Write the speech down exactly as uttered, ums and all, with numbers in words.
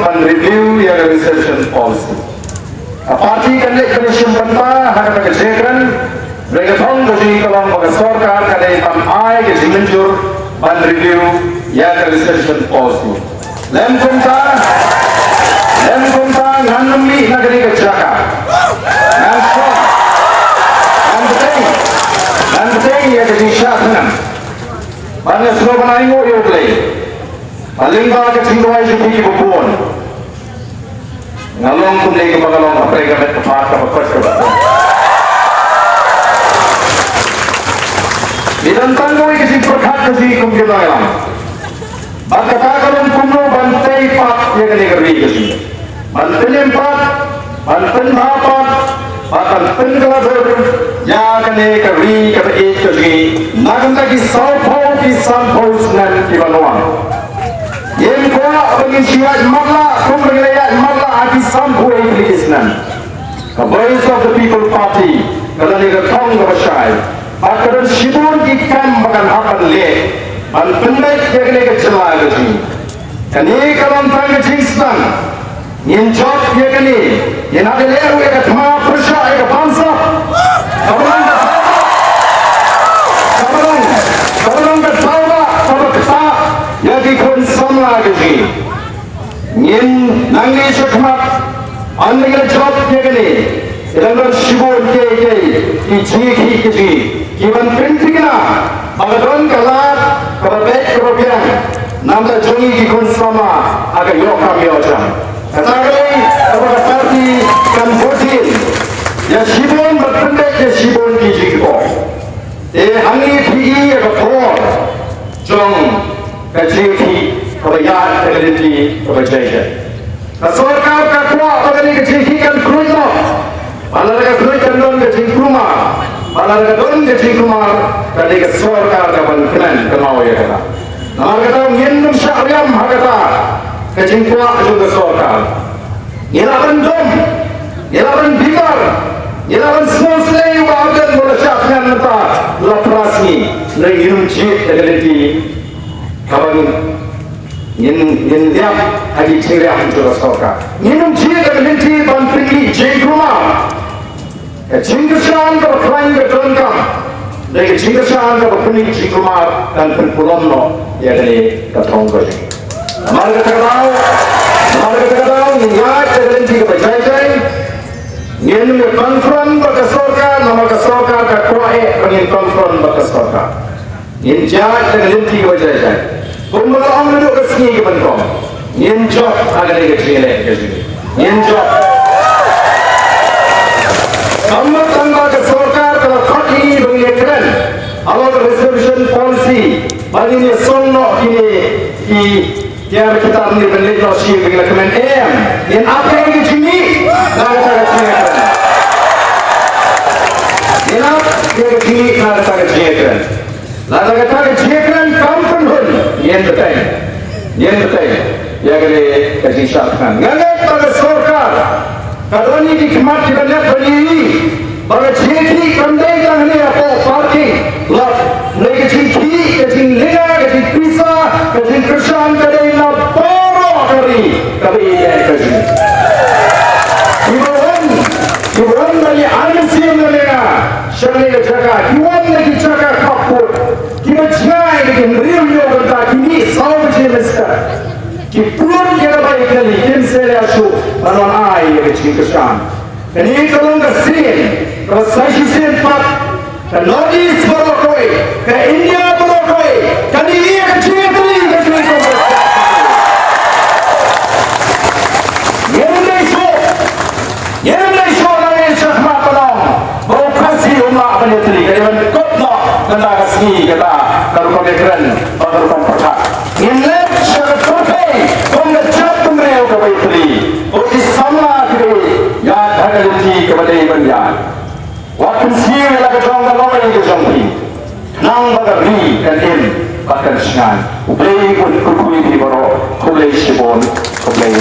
ban review ïa ka reservation policy. Ka party kan leit ban shim bynta ha kata ka jingkren, hynrei ka thong ka jong ngi ka long ba ka sorkar ka dei ban ai ka jingmynjur ban review ïa ka reservation policy. Lem kumta, lem kumta ngan ym mih na kane ka jaka. Ngan shong, ngan bteng, ngan bteng ïa ka jingshah thngan. Bad nga sngewbha ban ainguh ïa U Blei ba lyngba ka jingduwai jong phi kiba bun, nga long kumne kaba nga long hapdeng ka met ka phad kaba koit kaba koit. Ngi don tang kawei ka jingpyrkhat ka jong ngi kum ki nongïalam. Bad kata ka long kumno ban tei pat ïa kane ka ri ka jong ngi. Ban pynïeng pat, ban pynbha pat, bad ban pynkylla dur ïa kane ka ri kaba ïeit ka jong ngi na ka bynta ki sawphew ki sanphew snem kiban wan. Ngim kwah ba ngin shu ïaid matlah kumba ngi la ïaid matlah ha ki sanphew wei tylli ki snem. Ka Voice of the People Party ka don ïa ka thong kaba shai bad ka don shibun ki kam ba kan hap ban leh ban pyndait ïa kane ka jylla ka jong ngi. Kane ka long tang ka jingsdang. Ngin jop ïa kane. Ngin hap leh ruh ïa ka thma pyrshah ïa ka bamsap. Kaba long ka, kaba long, kaba long ka tawbah kaba ktah ïa ki khun samla ka jong ngi. Ngin nangne shakhmat, ynda ngi la jop ïa kane, ki dang don shibun kiei kiei ki jingïakhih ki jong ngi kiban pynthikna ba ka don ka lad kaba beit kaba biang na bynta jong ngi ki khun samla ha ka ïoh kam ïoh jam. Kata ka dei kaba ka party kan bud dien ïa shibun bad pyndait ïa shibun ki jingkyrkhu. Te hangne phi i ïa ka por jong ka jingïakhih kaba ïaid ha ka lynti kaba jai jai. Ka sorkar ka kwah ba kane ka jingïakhih kan khluit noh. Ba lada ka khluit kan don ka jingkulmar. Ba lada ka don ka jingkulmar, ka dei ka sorkar ka ban kmen kynmaw ïa kata. Namar kata ngin ym shah riam ha kata ka jingkwah jong ka sorkar. Ngi lah ban dom, ngi lah ban bitar, ngi lah ban sngewsynei ba ardent ba la shah thngan mynta la phra sngi, hynrei ngin ym jied da ka lynti kaba ngin, ngin, ngin liam ha ki jingriam jong ka sorkar. Ngin ym jied da ka lynti ban pynmih jingkulmar. Ka jingkyrshan kaba khlaiñ ka donkam. Dei ka jingkyrshan kaba pynmih jingkulmar kan pynpulom noh ïa kane ka thong ka jong ngi. Namar kata ka daw, namar kata ka daw ngin ïaid da ka lynti kaba jai jai. Ngin ym confront bad ka sorkar, namar ka sorkar ka kwah eh ba ngin confront bad ka sorkar. Ngin jia da ka lynti kaba jai jai. Kumba la ong naduh ka sngi kaba nyngkong, ngin jop ha kane ka jingïaleh ka jong ngi. Ngin jop. Kam tang ba ka sorkar ka la khot ïa ngi ba ngin ïakren halor ka reservation policy ba ngin ïasong noh kine ki tiar ki tar ne ban leit noh sha ba ngin ïa kmen, em. Ngin ap ïa ka jingmih na kata ka jingïakren. Ngin ap ïa ka jingmih na kata ka jingïakren. Lada kata ka jingkren kam pynhun, ngin bteng, ngin bteng ïa kane ka jingshah thngan. Nga ngeit ba ka sorkar ka don ïa ki khmat kiba leh ban ïohi ba ka jingkhih kam dei tang hangne hapoh parking lot. Hynrei ka jingkhih, ka jinglynga, ka jingpisa, ka jingkyrshan ka dei na baroh ka ri kaba ïeit ka jong ngi. Kiba wan, kiba wan ban ïa mynsiem na lynga sha kane ka jaka, ki wan na ki jaka khappud, kiba jngai na ki hynriew hynñiew kynta, ki mih saw baje mynstep. Ki pynlut ïa ka bai kali, kim sngewleh shuh ban wan ai ïa ka jingkyrshan. Kane ka long ka sien kaba sa shisien pat ka North East baroh kawei, ka India baroh kawei, ka dei ïa ka jingïatylli ka jong ngi. Ngim dei shuh, ngim dei shuh nangne shakhmat ban ong ba u Khasi um lah ban ïatylli, ka dei ban kut noh mynta ka sngi kata ka rukom ïakren bad ka rukom pyrkhat. Ngin leit sha ka pyrthei kum ka jaitbynriew kaba ïatylli, bad ki samla kiba ïaid ha ka lynti kaba dei ban ïaid. Wat pynsniew ïa la ka jong ka lawei ka jong phi, khnang ba ka ri kan im bad kan shngaiñ. U Blei un kyrkhu ïa phi baroh. Khublei shibun. Khublei.